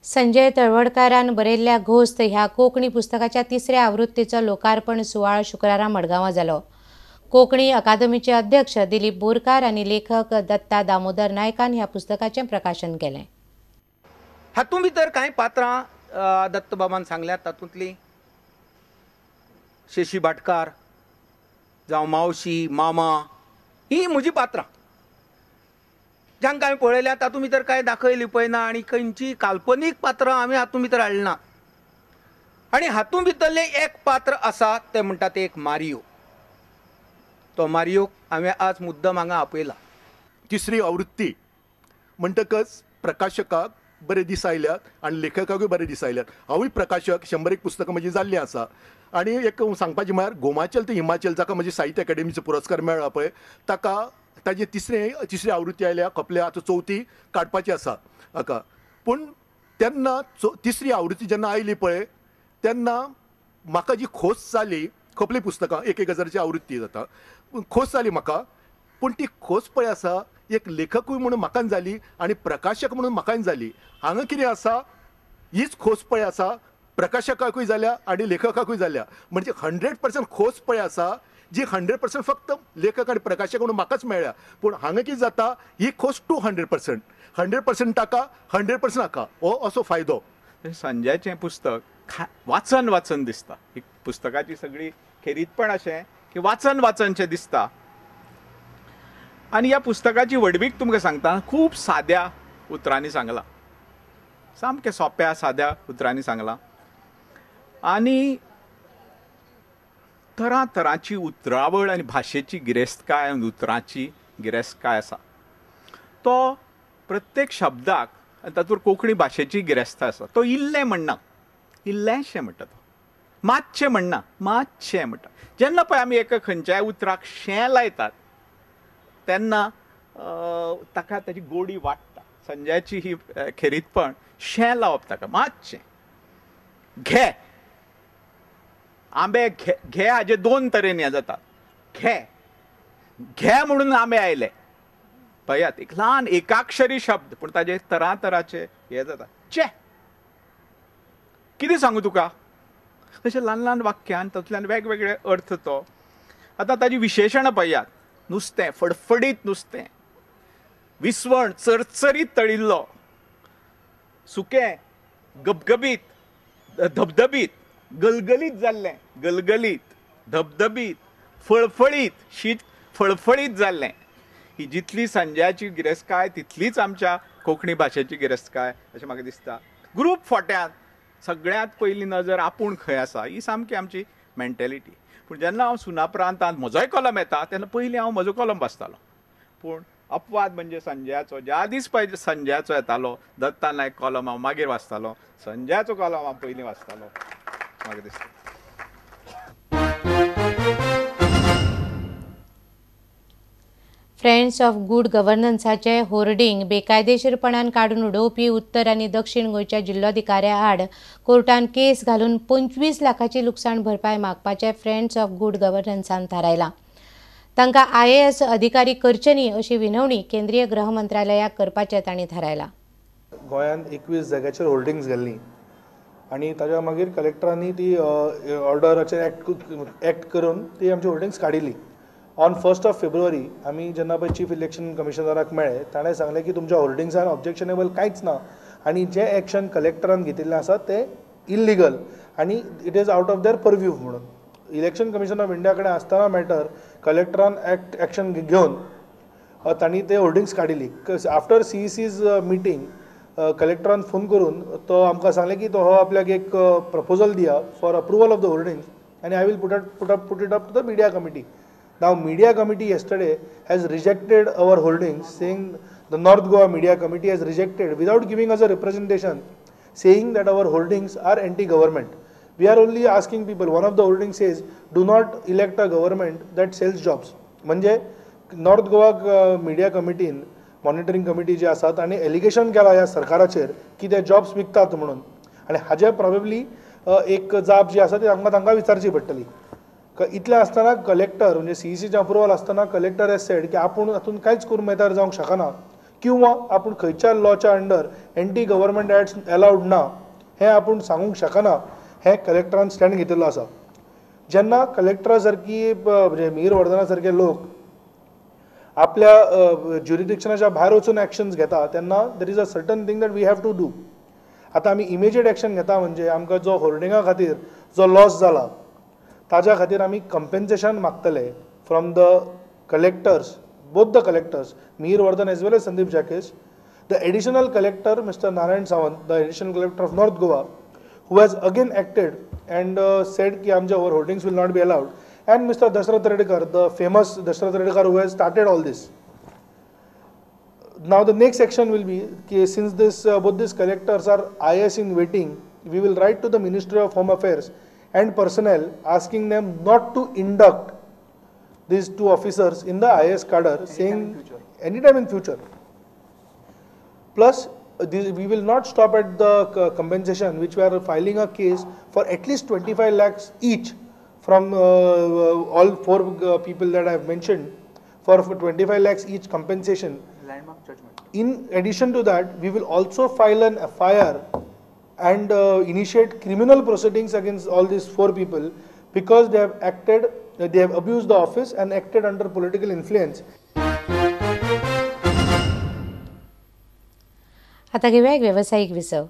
संजय तळवडकारान बरयल्ल्या घोस्त ह्या कोंकणी पुस्तकाच्या तिसऱ्या आवृत्तीचो लोकार्पण सुवाळो शुक्रारा मडगांवां जालो. कोंकणी अकादमीचे अध्यक्ष दिलीप बोरकार आनी लेखक दत्ता दामोदर नायकान ह्या पुस्तकाचें प्रकाशन केलें. हातूंत भितर कांय पात्रां दत्तबाबान सांगल्यात, तातूंतली शशी भाटकार जावं मावशी मामा ही म्हजी पात्रां जांकां हांवें पळयल्या. तातूंत भितर कांय दाखय लिपयना आनी खंयची काल्पनीक पात्रां हांवें हातूंत भितर हाडना. आनी हातूंत भितरलें एक पात्र आसा तें म्हणटा तें एक मारियो. तो मारियोक हांवें आज मुद्दम हांगा आपयला. तिसरी आवृत्ती म्हणटकच प्रकाशकाक बरे दीस आयल्यात आनी लेखकाकूय बरे दीस आयल्यात. हांवूय प्रकाशक, 101 पुस्तकां म्हजी जाल्लीं आसा. आनी एक सांगपाचें म्हळ्यार गोमाचल ते हिमाचल जाका म्हजी साहित्य अकादेमीचो पुरस्कार मेळ्ळा पळय, ताका ताजी तिसरी आवृत्ती आयल्या, खपल्या, आतां चवथी काडपाची आसा हाका. पूण तेन्ना तिसरी आवृत्ती जेन्ना आयली पळय तेन्ना म्हाका जी खोस जाली, खपली पुस्तकां 1-1 हजाराची आवृत्ती जाता, खोस जाली म्हाका. पूण ती खोस पळय आसा एक लेखकूय म्हणून म्हाकान जाली आनी प्रकाशक म्हणून म्हाकान जाली. हांगा कितें आसा, हीच खोस पळय आसा प्रकाशकाकूय जाल्या आनी लेखकाकूय जाल्या. म्हणजे 100% खोस पळय आसा जी 100% फक्त लेखक आनी प्रकाशक म्हणून म्हाकाच मेळ्ळ्या. पूण हांगा कितें जाता, ही खोस 200%, 100% ताका, 100% हाका, हो असो फायदो. संजयाचें पुस्तक वाचन वाचन दिसता. ही पुस्तकाची सगळी खेरीतपण अशें की वाचन वाचनशें दिसता. आनी ह्या पुस्तकाची व्हडवीक तुमकां सांगता, खूब साद्या उतरांनी सांगलां, सामकें सोंप्या साद्या उतरांनी सांगलां. आनी तरातरांची उतरावळ आनी भाशेची गिरेस्तकाय आनी उतरांची गिरेस्तकाय आसा. तो प्रत्येक शब्दाक आनी तातूंत कोंकणी भाशेची गिरेस्तकाय आसा. तो इल्लें म्हणना, इल्लेंशें म्हणटा, तो मातशें म्हणना, मातशें म्हणटा. जेन्ना पळय आमी एका खंयच्याय उतराक शें लायतात तेन्ना ताका ताची गोडी वाडटा. संजयाची ही खेरीतपण, शें लावप ताका मातशें. घे आंबे, घे घे हाजे दोन तरेन हें जाता. घे घे म्हणून आंबे आयले पळयात, एक ल्हान एकाक्षरी शब्द पूण ताजे तरातराचे हे जाता. चे कितें सांगू तुका, अशें ल्हान ल्हान वाक्यान तातूंतल्यान वेगवेगळे अर्थ. तो आतां ताजी विशेशणां पळयात, नुस्तें फडफडीत नुस्तें, विस्वण चरचरीत तळिल्लो, सुकें गबगबीत धबधबीत, गलगलीत जाल्लें, गलगलीत धबधबीत, फळफळीत शीत फळफळीत जाल्लें. ही जितली संजयाची गिरेस्तकाय तितलीच आमच्या कोंकणी भाशेची गिरेस्तकाय अशें म्हाका दिसता. ग्रूप फोट्यांत सगळ्यांत पयली नजर आपूण खंय आसा ही सामकी आमची मेंटेलिटी. पूण जेन्ना हांव सुनापरांतांत म्हजोय कॉलम येता तेन्ना पयलीं हांव म्हजो कॉलम वाचतालो. पूण अपवाद म्हणजे संजयाचो, ज्या दीस पळय संजयाचो येतालो दत्ता नायक कॉलम हांव मागीर वाचतालो, संजयाचो कॉलम हांव पयलीं वाचतालो म्हाका दिसता. फ्रेंड्स ऑफ गुड गव्हर्नन्साचे होर्डिंग बेकायदेशीरपणान काडून उडोवपी उत्तर आनी दक्षिण गोंयच्या जिल्लोधिकाऱ्या आड कोर्टान केस घालून 25 लाखाची लुकसाण भरपाय मागपाचें फ्रेंड्स ऑफ गुड गव्हर्नन्सान थारायलां. तांकां IAS अधिकारी करचे न्ही अशी विनवणी केंद्रीय गृह मंत्रालयाक करपाचें तांणी थारायलां. गोंयांत 21 जाग्याचेर होर्डिंग्स घाल्लीं आनी ताच्या मागीर कलेक्टरांनी ती ऑर्डराचेर एक्ट करून ती आमची होर्डिंग्स काडिल्ली. ऑन 1 फेब्रुवारी आमी जेन्ना पळय चीफ इलेक्शन कमिशनराक मेळ्ळे, ताणें सांगलें की तुमच्या होर्डिंग्सान ऑब्जेक्शनेबल कांयच ना आनी जें एक्शन कलेक्टरान घेतिल्लें आसा तें इल्लिगल आनी it is out of their purview म्हणून. इलेक्शन कमिशन ऑफ इंडिया कडेन आसतना मॅटर कलेक्टरान एक्शन घेवन तांणी ते होर्डिंग्स काडिल्ली. आफ्टर CEC's meeting कलेक्टरान फोन करून तो आमकां सांगलें की तो हो आपल्याक एक प्रपोजल दिया for approval of the hoardings आनी I will put it up to the media committee. Now, media committee yesterday has rejected our holdings, saying the North Goa Media Committee has rejected without giving us a representation, saying that our holdings are anti-government. We are only asking people, one of the holdings says, do not elect a government that sells jobs. Manje, North Goa Media Committee, Monitoring Committee जे आसात आणि allegation केला ह्या सरकाराचेर की ते jobs विकतात म्हणून, आनी हाजे प्रॉबेबली एक जाप जी आसा ती आमकां तांकां विचारची पडटली. इतलें आसतना कलेक्टर म्हणजे CECचें अप्रुवल आसतना कलेक्टर हेज सेड की आपूण हातूंत कांयच करूंक मेहतार जावंक शकना, किंवा आपूण खंयच्या लॉच्या under anti government ads allowed ना हें आपूण सांगूंक शकना हें कलेक्टरान स्टँड घेतिल्लो आसा. जेन्ना कलेक्टरा सारकी म्हणजे मिहीर वर्धना सारके लोक आपल्या ज्युरिडिक्शनाच्या भायर वचून एक्शन्स घेता तेन्ना there is a certain thing that we have to do. आतां आमी इमिजिएट एक्शन घेता म्हणजे आमकां जो होर्डिंगा खातीर जो लॉस जाला ताज्या खातीर आमी compensation मागतले from the collectors, both the collectors Mihir Vardhan as well as Sandeep Jacques, the additional collector Mr. Narayan Sawant, the additional collector of North Goa, who has again acted and said ki amcha over holdings will not be allowed, and Mr. Dashrath Redkar, the famous Dashrath Redkar who has started all this. Now the next action will be ki since this both these collectors are IS in waiting, we will write to the Ministry of Home Affairs and Personnel asking them not to induct these two officers in the IS cadre, saying anytime in future. Plus, we will not stop at the compensation, which we are filing a case for at least 25 lakhs each from all four people that I have mentioned, for 25 lakhs each compensation. Landmark judgment. In addition to that, we will also file an FIR and initiate criminal proceedings against all these four people because they have acted, they have abused the office and acted under political influence. आता घेऊया एक व्यावसायिक विसव.